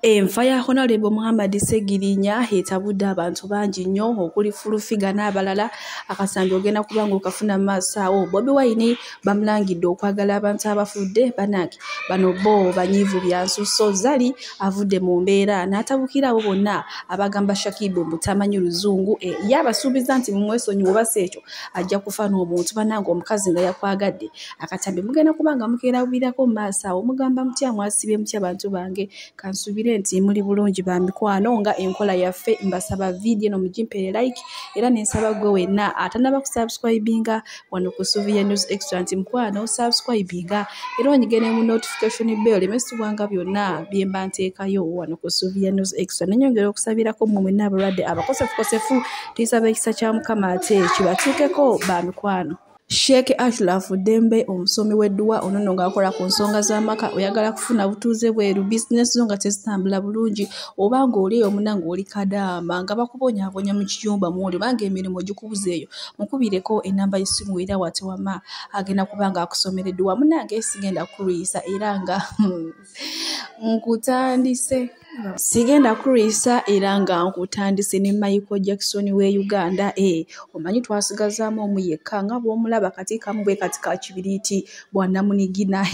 Enfa ya Honorable Muhammad Ssegirinya etabudde abantu bangi nnyo okuli Full Figure n'abalala. Akasambi ogenda kuba ng'okafuna mu maaso awo. Bobi Wine bamulangidde okwagala abantu abafudde bannange bano bo banyiivu bya nsusso. Zari avudde mu mbeera n'atabukira abo bonna abagamba Shakib mbu tamanyi Luzungu. Ye abasuubiza nti mumwesonyiwe oba si ekyo ajja kufa n'obuntu. Bannange omukazi nga yakwagadde. Akatambi mugenda kuba nga mukeerabirako mu maaso awo. Mugamba mutya, mwasibye mutya bantu bange? Kansubire nti muli bulungi ba mikwano nga enkola yaffe. Mbasaba vidiyo eno mugimpere like, era nensaba gwe wenna atanaba kusubscribinga wano ku Suvia News Extra nti mukwano subscribinga era onyige ne mu notification bell oleme byonna bye mba nteekayo wano ku Suvia News Extra. Nenyongera okusabirako mmwe mwenna abalwadde abakosefukosefu, tuyisaba ekisa kya Mukama ate kibatuukeko ba mikwano. Sheikh Ashraf Dembe omusomi w'edduwa ono nno ng'akola ku nsonga z'amaka, oyagala kufuna butuuze bweru, bizinesi zo nga tezitambula bulungi, oba ng'oli eyo munna ng'oli kadaama nga bakubonyaabonya mu kiyumba mw'oli, oba ng'emirimu gikubuze eyo, mukubireko ennamba y'essimu era wate wama agenda kuba ng'akusomera edduwa. Munnange sigenda kulwisa era nga nkutandise. Sigenda kulwisa era nga nkutandise ne Michael Jackson we Uganda. Omanyi twasigazaamu omu yekka nga bw'omulaba kati kamu bwe kati ka kibiriiti bwannamunigina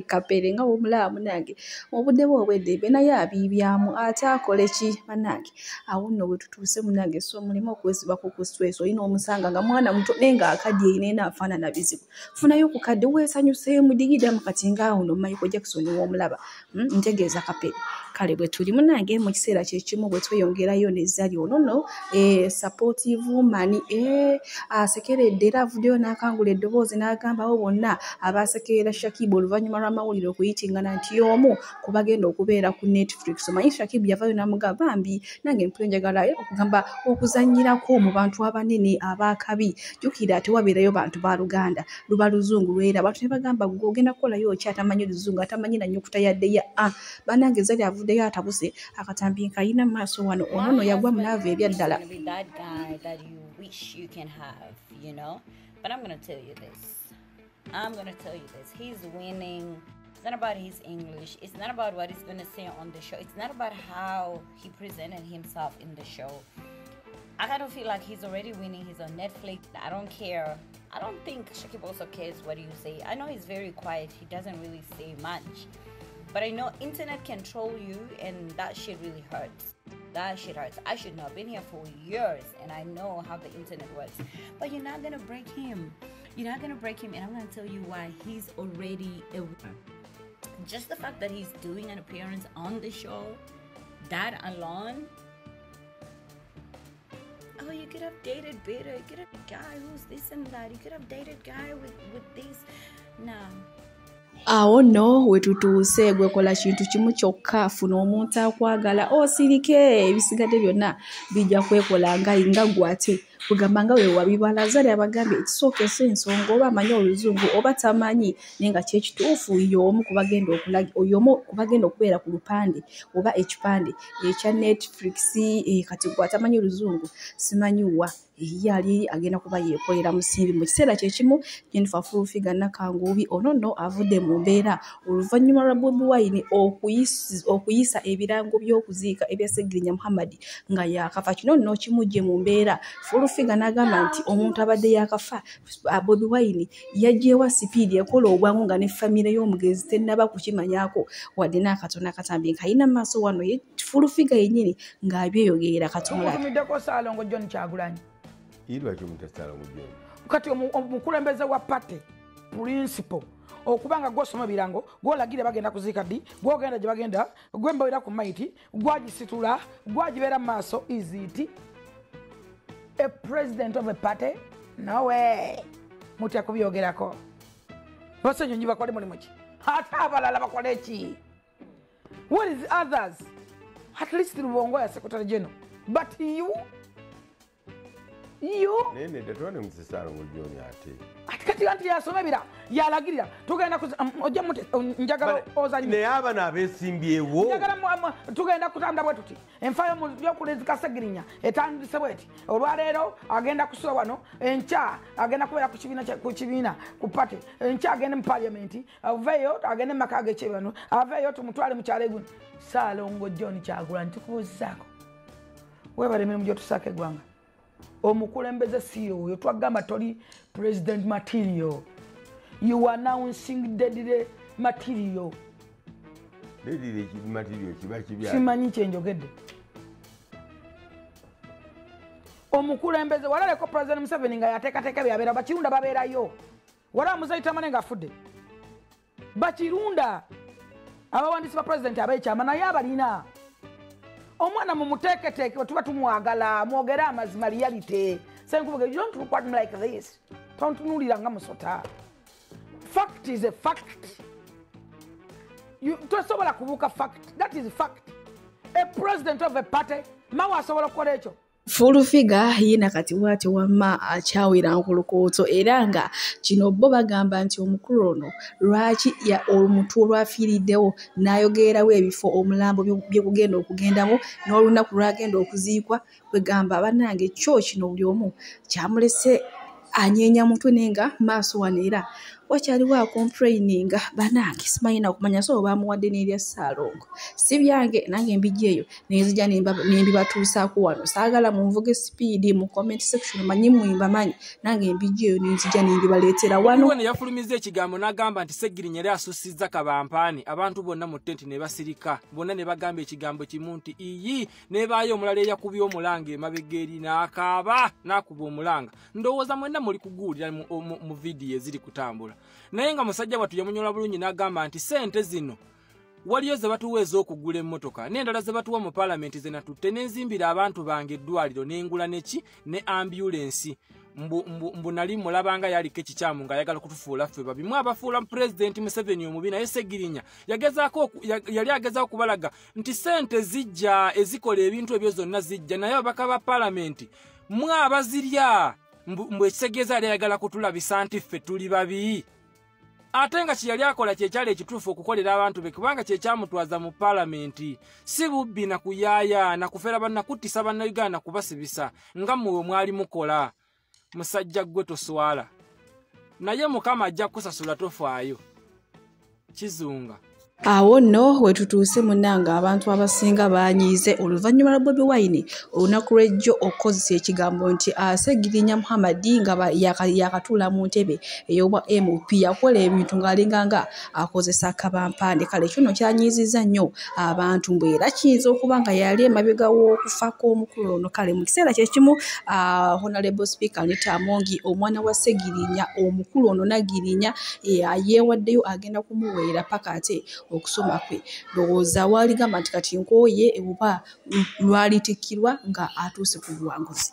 kapere nga bw'omulaba munnange mu budde bwe obw'eddembe naye abiibyamu ate akole ki bannange. Awo nno we tutuuse munnange, so mulimu okwesibako ku stress. Olina omusanga nga mwana muto naye ng'akaddiye naye n'afaanana bizibu. Funayo ku kadde weesanyuseemu digidamu kati ng'awo nno Michael Jackson w'omulaba, ntegeeza kapere. Kale bwe tuli munnange mu kiseera kye kimu bwe tweyongerayo ne Zari ono nno supportive woman, asekeredde era avuddeyo n'akangula eddoboozi n'agamba abo bonna abasekerera Shakib oluvannyuma lw'amawulire okuyitingana nti y'omu ku bagenda okubeera ku Netflix. Omanyi Shakib yavaayo n'amugamba bambi nange mpulira njagala okugamba okuzannyirako mu bantu abanene ab'akabi. Jjukira tewabeerayo bantu ba Luganda, luba Luzungu lwera. Abantu ne bagamba ggwe ogenda kukolayo ki atamanyi Luzungu, atamanyi na nnyukuta yadde ya a. Bannange Zari avuddeyo atabuse akatambi nkayina mu maaso wano. Ono nno yagwa mu laavu ebya ddala. Be that guy that you wish you can have, you know? But I'm gonna tell you this. I'm gonna tell you this. He's winning. It's not about his English. It's not about what he's gonna say on the show. It's not about how he presented himself in the show. I kind of feel like he's already winning. He's on Netflix. I don't care. I don't think Shakib also cares what you say. I know he's very quiet. He doesn't really say much. But I know internet can troll you, and that shit really hurts. That shit hurts. I should not have been here for years, and I know how the internet works. But you're not gonna break him. You're not gonna break him, and I'm gonna tell you why. He's already a winner. Just the fact that he's doing an appearance on the show, that alone. Oh, you could have dated better. You could have a guy who's this and that. You could have dated guy with this. Nah. Awo nno we tutuuse, gwe kola kintu kimu kyokka, funa omuntu akwagala osirike, ebisigadde byonna bijja kwekola nga ggwe ate kugamba nga we wabibala. Zari abagambye ekisooka si ensonga oba amanyi Oluzungu oba tamanyi, naye nga kye kituufu y'omu ku bagenda okubeera ku lupande oba ekipande ekya Netflix. Kati ggwe atamanyi Luzungu simanyi wa ye ali agenda kuba yeekolera musimbi. Mu kiseera kye kimu Jennifer Full Figure Nakanguubi ono nno avudde mu mbeera oluvannyuma lwa Bobi Wine okuyisa ebirango by'okuziika ebya Ssegirinya Muhammad nga yaakafa. Kino nno kimuggye mu mbeera. Full Figure n'agamba nti omuntu abadde yaakafa Bobi Wine yaggyewa sipiidi ekola obwangu nga ne famire y'omugenzi tennaba kukimanyaako wadde n'akatono. Akatambi nkayina mu maaso wano ye Full Figure yennyini ng'abyeyogerera Katonda. Nkutumiddeko Ssaalongo John Kyagulanyi. Kati omukulembeze wa party principal okubanga gw'osoma birango gw'olagira bagenda kuziika ddi, gw'ogenda gye bagenda, gw'embawera ku maiti, gwagisitula, gwagibeera mu maaso. Is it a president of a party? No way. Mutya kubyogerako. Basenyonyi bakole mulimu ki? Ate abalala bakole ki? What is others? At least Lubongo ya secretary general. But you Nene tetone msisaro John ate. Kati anti yasoma ebira yalagirira tugenda ojja njagala ozanyi naye abaana abeesimbyewo njagala tugenda kutambula bwe tuti enfayo y'okulezika Ssegirinya etandise bweti olwaleero agenda kusula wano enkya agenda kubeera ku kibiina ku kibiina ku party enkya agende mu parliament aveeyo agende mu maka g'ekyebano aveeyo tumutwale mu kyalo eguno. Ssaalongo John Kyagulanyi tukubuuzizaako weebale emirimu gy'otusaako eggwanga. Omukulembeze si oyo twagamba toli president material. You are announcing deadly material. Deadly material kiba kibya. Simanyi kyenjogedde. Omukulembeze walaleko President Museveni nga yateekateeka byabeera Bakirunda babeerayo. Wala Muzeeyi Tamale ng'afudde. Bakirunda abawandiisi ba president ab'ekyama naye abalina. Omwana mumuteeketeeke bwe tuba tumwagala mwogere amazima reality. Senkubuge, you don't look at me like this. Tontunuulira nga musota. Fact is a fact. You tosobola kubuuka fact. That is fact. A president of a party mawe asobola okukola ekyo. Full Figure yina kati bw'atyo wamma akyawera nkulukooto era nga kino bo bagamba nti omukulu ono lwaki omuntu olwafiiriddewo n'ayogererawo ebifo omulambo bye gugenda okugendamu n'olunaku lwagenda okuziikwa kwegamba bannange kyo kino buli omu kyamulese anyeenya mutwe naye nga maaso wano era wakyaliwo acomplaininga bannange simanyi na kumanya so bamuwadde n'erya Ssaalongo si byange nange mbijjeeyo nenzija nembibatuusaako wano saagala munvuge sipiidi mu comment section manyi mwimba manyi nange mbijjeeyo nenzija nembibaleetera wano. Wano yafulumizza ekigambo n'agamba nti Ssegirinya yali asusizza kabampaani abantu bonna mu tenti ne basirika bonna ne bagamba ekigambo kimu nti iyi nebaayo omulala eyakubye omulanga emabega eri n'akaaba n'akuba omulanga. Ndowooza mwenna muli kuguwulira mu vidiyo eziri kutambula. Naye nga musajja wattu yamunyola bulungi n'agamba nti ssente zino waliyo ze batuwa ez'okugula emmotoka n'endala ze batuwa mu paalamenti ze natutte n'enzimbira abantu bange eddwaliro n'engula neki ne ambulensi. Mbu nali mulabanga yaliko ekikyamu ng'ayagala kutufuula ffe babi. Mwe abafuula Pulezidenti Museveni omubi naye Ssegirinya yali agezaako okubalaga nti ssente zijja ezikola ebintu ebyo zonna zijja naye ababaka ba paalamenti mwe abazirya mbu ekitegeeza yali ayagala kutulabisa nti ffe tuli babi. Ate nga kye yali akola kye kyali ekituufu okukolera abantu be kubanga kye kyamutwaza mu paalamenti si bubbi na kuyaaya na kufera bannakuttisa bannayuganda kubasibisa nga mmwe mwali mukola. Musajja ggwe toswala naye Mukama ajja kukusasula tofaayo. Kizunga. Awo nno we tutuuse munnange abantu abasinga baanyiize oluvannyuma lwa Bobi Wine olunaku lw'ejjo okukozesa ekigambo nti Ssegirinya Muhammad nga yakatuula mu ntebe ey'obwa MP yakola ebintu ng'alinga nga akozesa kabampande. Kale kino kyanyiizizza nnyo abantu mbu era kiyinza okuba nga yali emabega w'okufa kw'omukulu ono. Kale mu kiseera kye kimu Honorable Speaker Anita Amongi omwana wa Ssegirinya omukulu ono Nagirinya yeewaddeyo agenda kumuweera paka ate okusoma kwe ndowooza waaligamba nti kati nkooye oba lwalitikkirwa nga atuuse ku buwanguzi.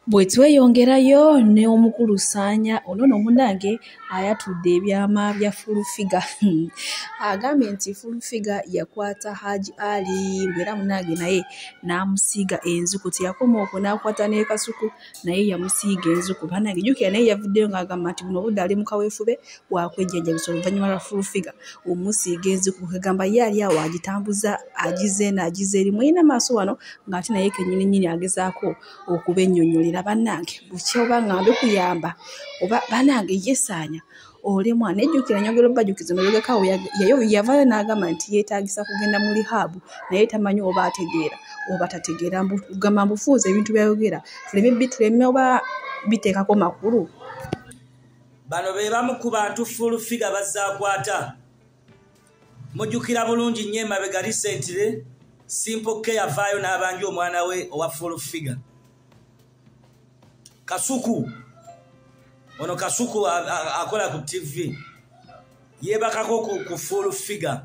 Bwe tweyongerayo ne omukulu Saanya ono nno munnange ayatudde ebyama bya Full Figure. Agambye nti Full Figure yakwata Haji Ali era munnange naye n'amusiiga enzuku teyakoma okwo n'akwata ne Kasuku naye yamusiiga enzuku. Bannange jjukira naye yavuddeyo ng'agamba nti buno obudde ali mu kaweefube wa kwejjanjabisa oluvannyuma lwa Full Figure omusiiga enzuku kugamba ye ali awo agitambuza agize eno agize eri mulina maaso wano ng'ate naye kennyini nnyini agezaako okubennyonnyolera. Bannange bukya oba ngambe kuyamba oba bannange ye Saanya Olemwa nejjukira nyongera obajjukiza mabegakawo yavaayo n'agamba nti yeetaagisa kugenda mu rehab, naye tamanyi oba ategeera oba tategeera. Gamba mbufuuza ebintu byayogera tuleme oba biteekako makulu. Bano be bamu ku bantu Full Figure bazaakwata. Mujjukira bulungi nnyo emabega recently Simple K yavaayo n'abanja omwana we owa Full Figure. Kasuku ono, Kasuku akola ku TV, yeebakako ku Full Figure.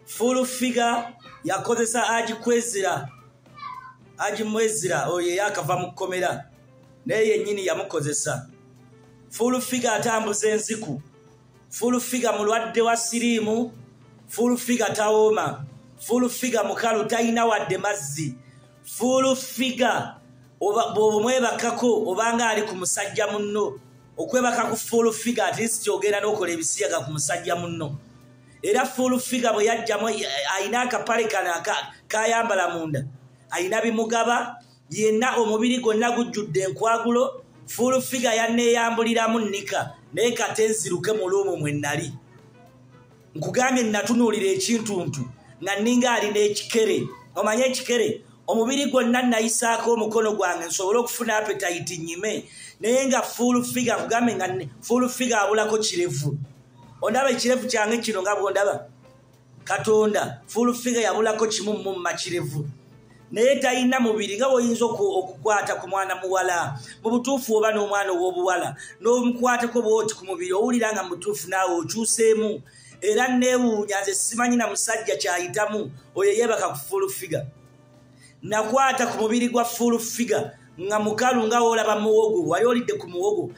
Full Figure yakozesa Agikwezira, Agimwezira oyo eyakava mu kkomera, naye yennyini yamukozesa. Full Figure atambuza enziku. Full Figure mulwadde wa siriimu. Full Figure tawooma. Full Figure mukalu, talina wadde mazzi. Full Figure bw'omwebakako obanga ali ku musajja munno. Okwebaka ku Full Figure at least ogenda n'okola ebisiyaga ku musajja munno. Era Full Figure bwe yajjamu alina akapale kano kayambala munda, alina bimugaba yenna, omubiri gwonna gujjudde enkwagulo. Full Figure yanneeyambuliramu nnika, naye kate nziruke mu luumu mwe nnali. Nkugambye natunuulira ekintuntu nga nninga alina ekikere. Omanye ekikere, omubiri gwonna nayisaako omukono gwange nsobole okufuna appetite nnyime, naye nga Full Figure, nkugambye nga Full Figure abulako kirevu. Ondaba ekirevu kyange kino nga bw'ondaba Katonda, Full Figure yabulako kimu mumma kirevu, naye talina mubiri nga bw'oyinza okukwata ku mwana muwala mu butuufu, oba n'omwana ow'obuwala n'omukwatako bw'oti ku mubiri, owulira nga mu butuufu naawe okyuseemu. Era neewuunya nze simanyi na musajja kyayitamu oyo yeebaka ku Full Figure. Nakwata ku mubiri gwa Full Figure nga mukalu nga woolaba muwogo, wali olidde ku muwogo,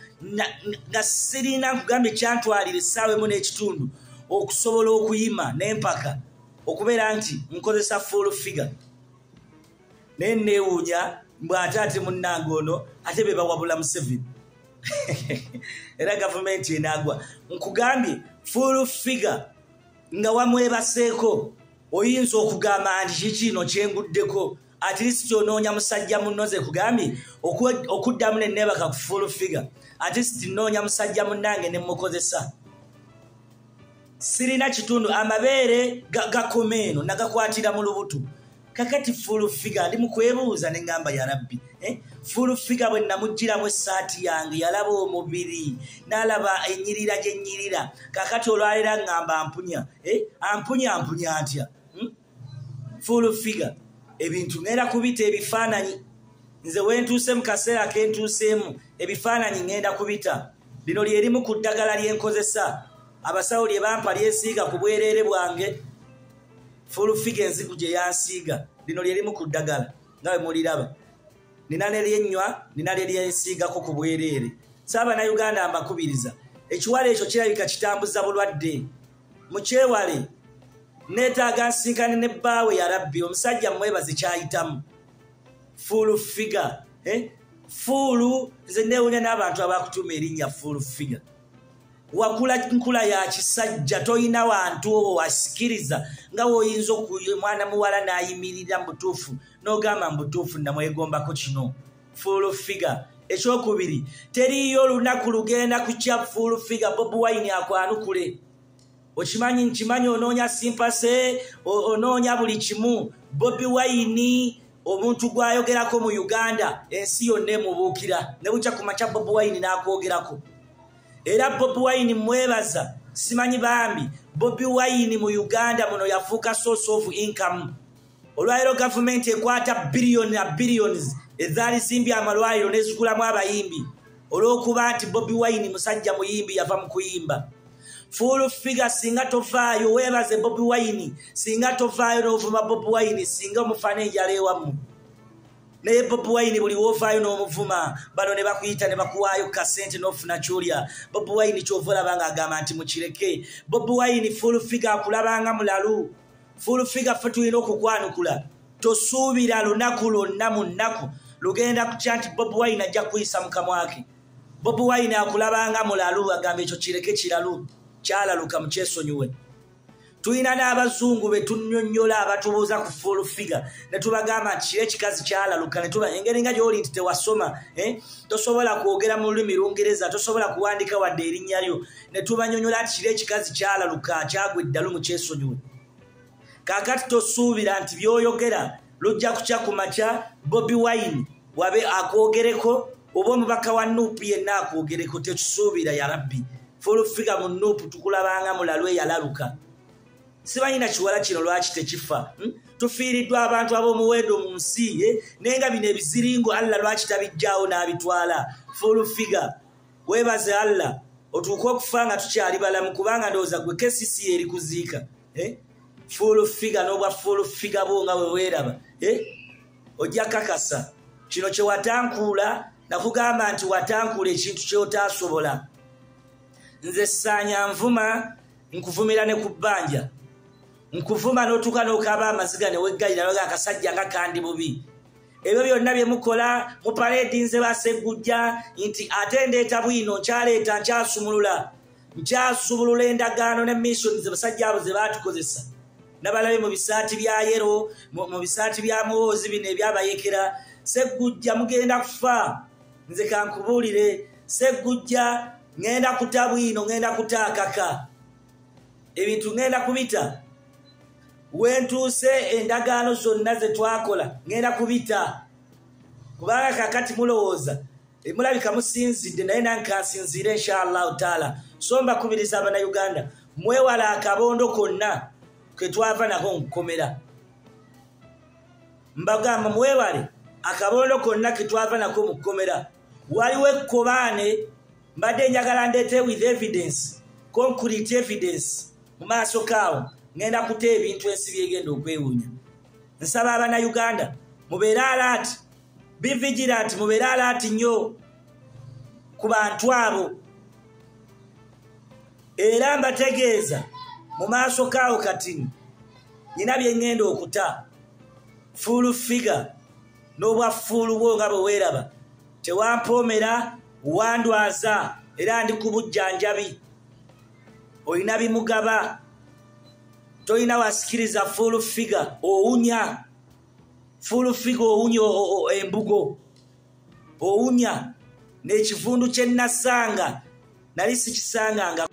nga sirina. Nkugambye kyantwalira essaawa emu n'ekitundu okusobola okuyima n'empaka okubeera nti nkozesa Full Figure. Naye neewuunya mbw ate ate munnange ono ate be bawabula Museveni, era gavumenti enaagwa. Nkugambye Full Figure nga wamwebaseeko oyinza okugamba nti kikino kyenguddeko. At least onoonya musajja munno. Nze kugambye okuddamu ne neebaka ku Full Figure, at least nnoonya musajja munnange ne mukozesa. Sirina kitundu, amabeere gakoma eno, nagakwatira mu lubuto. Kakati Full Figure ndi mu kwebuuza ne ŋŋamba ya Rabbi, eh? Full Figure bwe namuggyiramu essaati yange yalaba omubiri n'alaba ennyirira gye nnyirira. Kakati olwaleero ŋŋamba ampunya, eh? Ampunya, ampunya ntya? Full Figure ebintu ŋŋenda kubita ebifaananyi. Nze wentuuse mu kaseera kentuuseemu, ebifaananyi ŋŋenda kubita. Lino lyerimu ku ddagala lyenkozesa, abasawo lye bampa lyesiiga ku bwereere bwange. Full Figure enzigu gye yansiiga, lino lyerimu ku ddagala nga bwe muliraba. Nina ne lyennywa, nina lye lyensiigako ku bwereere. Saabannayuganda mbakubiriza, ekiwala ekyo kirabika kitambuza bulwadde, mukyewale. Neetaaga nsinkane ne bbaawe. Ya Rabbi, omusajja mwebaze kyayitamu Full Figure, eh? Full, nze neewunya n'abantu abakutuuma erinnya Full Figure. Wakula nkula ya kisajja, toyina wantu owo wasikiriza nga woyinza omwana muwala n'ayimirira mu butuufu n'ogamba mu butuufu namwegombako kino. Full Figure ekyokubiri, teriiyo olunaku lugenda kukya Full Figure Bobi Wine akwanukule. Okimanyi, nkimanyi onoonya sympathy, onoonya buli kimu. Bobi Wine omuntu gw'ayogerako mu Uganda ensi yonna emubuukira, ne bukya ku makya Bobi Wine n'akwogerako. Era Bobi Wine mwebaza, simanyi bambi Bobi Wine mu Uganda muno yafuuka source of income. Olwaleero gavumenti ekwata billion na billions ezaali zimbye amalwaliro nezigulamu abayimbi olw'okuba nti Bobi Wine musajja muyimbi, yava mu kuyimba. Full Figure singa tovaayo weebaze Bobi Wine, singa tovaayo n'ovuma Bobi Wine, singa omufaana enjala ewammwe. Naye Bobi Wine buli woovaayo n'omuvuma, bano ne bakuyita ne bakuwaayo kasente n'ofuna kyolya. Bobi Wine kyova olaba ng'agamba nti mukireke. Bobi Wine Full Figure akulabanga mulalu. Full Figure ffe tulina okukwanukula. Tosuubira lunaku lwonna mu nnaku lugenda kutya nti Bobi Wine ajja kuyisa mu kamwa ke. Bobi Wine akulabanga mulalu, agamba ekyo kireke, kiralu kyalaluka, mukyesonyiwe. Tulina n'abazungu be tunnyonnyola abatubuuza ku full figure ne tubagamba nti kiri ekikazi kyalaluka, ne tuba engeri nga gy'oli nti tewasoma, tosobola kwogera mu lulimi Lungereza, tosobola kuwandika wadde erinnya lyo, ne tubanyonnyola nti kiri ekikazi kyalaluka, kyagwa eddalu mu kyesonyiwe. Kaakati tosuubira nti by'oyogera lujja kukya ku makya Bobi Wine wabe akwogereko oba omubaka wa NUP yenna akwogereko, tekisuubira ya Rabbi. Full figure mu NUP tukulabanga mulalu eyalaluka. Simanyi kiwala kino lwaki tekifa. Tufiiriddwa abantu ab'omuwendo mu nsi, naye nga bino ebiziringo Allah lwaki tabijjaawo n'abitwala. Full figure, weebaze Allah otuuke okufa nga tukyali balamu, kubanga ndowooza gwe KCC eri kuziika. Full figure n'obwa full figure bwo nga bwe weeraba, ojja kakasa kino kye watankuula. Nakugamba nti watankuula ekintu ky'otaasobola. Nze ssaanya nvuma, nkuvumira ne ku bbanja, nkuvuma n'otuuka n'okaaba amaziga ne weggayira noga akasajja nga kandi bubi. Ebyo byonna bye mukola mu parade nze baseggujja nti ate ndeeta bwino, nkyaleeta, nkyasumulula endagaano ne mission ze basajja abo ze baatukozesa. Nabalabe mu bisaati bya yero, mu bisaati bya muwoozi bino ebyabayekera. Seggujja mugenda kufa, nze kankubuulire. Seggujja ŋŋenda kuta bwino, ŋŋenda kuta akaka, ebintu ŋŋenda kubita. Wentuuse endagaano zonna ze twakola ŋŋenda kubita, kubanga kakati mulowooza mulabika musinzidde, naye nankansinziire inshallahu taala. So mbakubiriza Abannayuganda, mwewala akabondo konna ke twava nako nkukomera. Mbagamba mwewale akabondo konna ke twava nako mu kkomera. Waliwo ekkobaane mbadde njagala ndeete with evidence, concrete evidence mu maaso kaawo. Ŋŋenda kuta ebintu ensi byegenda okwewuunya. Nsaba Abannayuganda mubeere alert, be vigilant, mubeere alert nnyo ku bantu abo. Era mbategeeza mu maaso kaawo kati nina bye ŋŋenda okuta. Full figure n'obwa full bwo nga bwe weeraba, tewampoomera, wandwaza, era ndi ku bujjanjabi. Olina bimugaba, tolina wasikiriza. Full figure owunya, full figure owunya embugo, owunya n'ekivundu kye nnasanga nali sikisangangako.